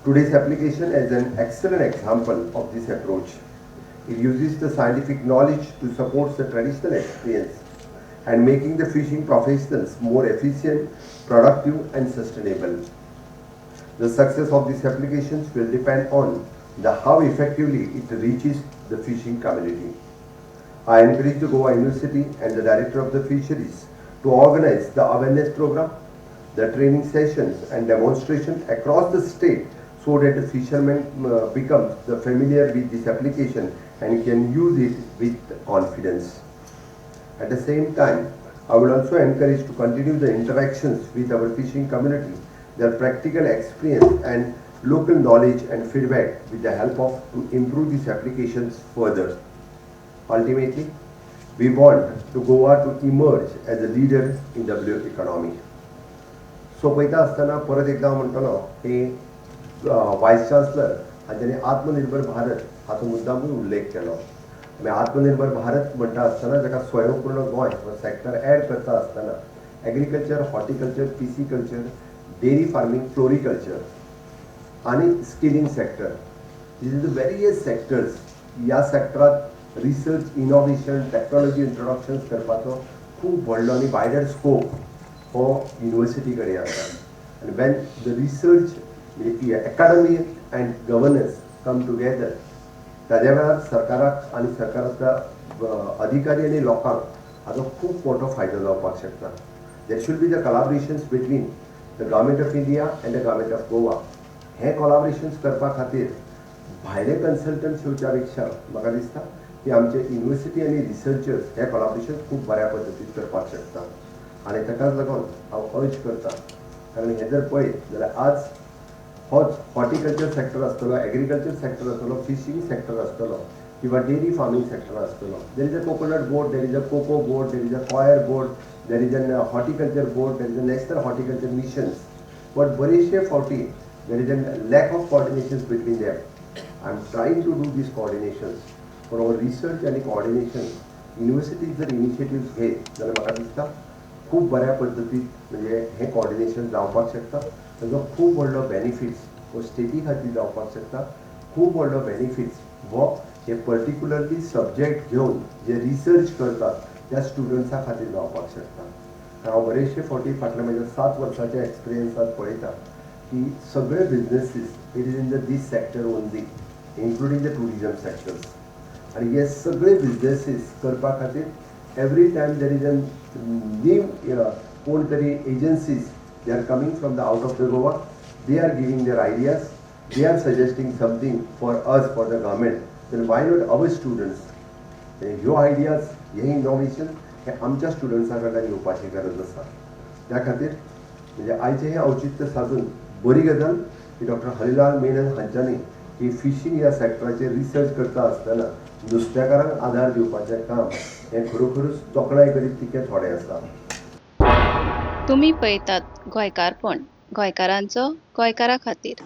Today's application is an excellent example of this approach. It uses the scientific knowledge to support the traditional experience and making the fishing professionals more efficient, productive and sustainable. The success of these applications will depend on the how effectively it reaches the fishing community. I encourage the Goa University and the Director of the Fisheries to organize the awareness program, the training sessions and demonstration across the state so that the fishermen become the familiar with this application and can use it with confidence. At the same time, I would also encourage to continue the interactions with our fishing community, their practical experience and local knowledge and feedback with the help of to improve these applications further. Ultimately, we want to Goa to emerge as a leader in the blue economy. सोंपयता आसतना परत एकदां हांव म्हणटलो की voice chancellor हांच्यांनी आत्मनिर्भर भारत हाचो मुद्दामूय उल्लेख केलो. आमी आत्मनिर्भर भारत म्हणटा आसतना जाका स्वयंपूर्ण गोंय हो सेक्टर एड करता आसतना agriculture, horticulture, pisciculture, dairy farming, floriculture आनी skilling sector, these are the various sectors. ह्या सेक्टरात रिसर्च, इनोवेशन, टॅक्नोलॉजी इंट्रोडक्शन्स करपाचो खूब व्हडलो आनी वायडर स्कोप हो युनिवर्सिटी कडेन आसा. आनी when the research, academy and governance come together, ताज्या वेळार सरकाराक आनी सरकाराच्या अधिकारी आनी लोकांक हाचो खूब मोठो फायदो जावपाक शकता. There should be the collaborations between the Government of India and the Government of Goa. हे कोलाबरेशन्स करपा खातीर भायले कन्सल्टंट्स येवच्या पेक्षा म्हाका दिसता की आमचे युनिवर्सिटी आनी रिसर्चर्स हे कोलाबरेशन खूब बऱ्या पद्दतीन करपाक शकता. आनी ताकाच लागून हांव अर्ज करता, कारण हें जर पळयत जाल्यार आज होच हॉर्टिकल्चर सेक्टर आसतलो, एग्रीकल्चर सेक्टर आसतलो, फिशींग सेक्टर आसतलो किंवा डेरी फार्मींग सेक्टर आसतलो, there is a coconut board, there is a cocoa board, there is a coir board, there is an horticulture board, there is a National Horticulture Missions, but बरेचशे फावटी there is a lack of coordinations between them. I am trying to do these coordinations for our research आनी coordination. Universities जर initiatives घेत जाल्यार म्हाका दिसता खूब बऱ्या पद्दतीन म्हणजे हें कोऑर्डिनेशन जावपाक शकता. ताजो खूब व्हडलो बेनिफिट्स हो स्टेटी खातीर जावपाक शकता. खूब व्हडलो बेनिफिट्स हो हे पर्टिक्युलरली सब्जेक्ट घेवन जे रिसर्च करतात त्या स्टुडंट्सां खातीर जावपाक शकता. हांव बरेचशे फावटी फाटल्या म्हज्या 7 वर्साच्या एक्सपिरियन्सात पळयता की सगळे businesses, it is in the this sector only, including the tourism sectors. आनी हे सगळे बिजनेसीस करपा खातीर every time there is an new कोण तरी agencies, they are coming from the out of the Goa, they are giving their ideas, they are suggesting something for us, for the government, then why not our students? ह्यो ideas, हे innovation हे आमच्या स्टुडंट्सां कडल्यान येवपाची गरज आसा. त्या खातीर म्हणजे आयचें हें औचित्य सादून बरी गजाल की डॉक्टर हरिलाल मेनन हांच्यांनी ही फिशींग ह्या सेक्टराचेर रिसर्च करता आसतना नुस्तेकारांक आदार दिवपाचें काम हें खरोखरूच तोखणाय करीत तितकें थोडें आसा. तुमी पळयतात गोंयकारपण, गोंयकारांचो गोंयकारा खातीर.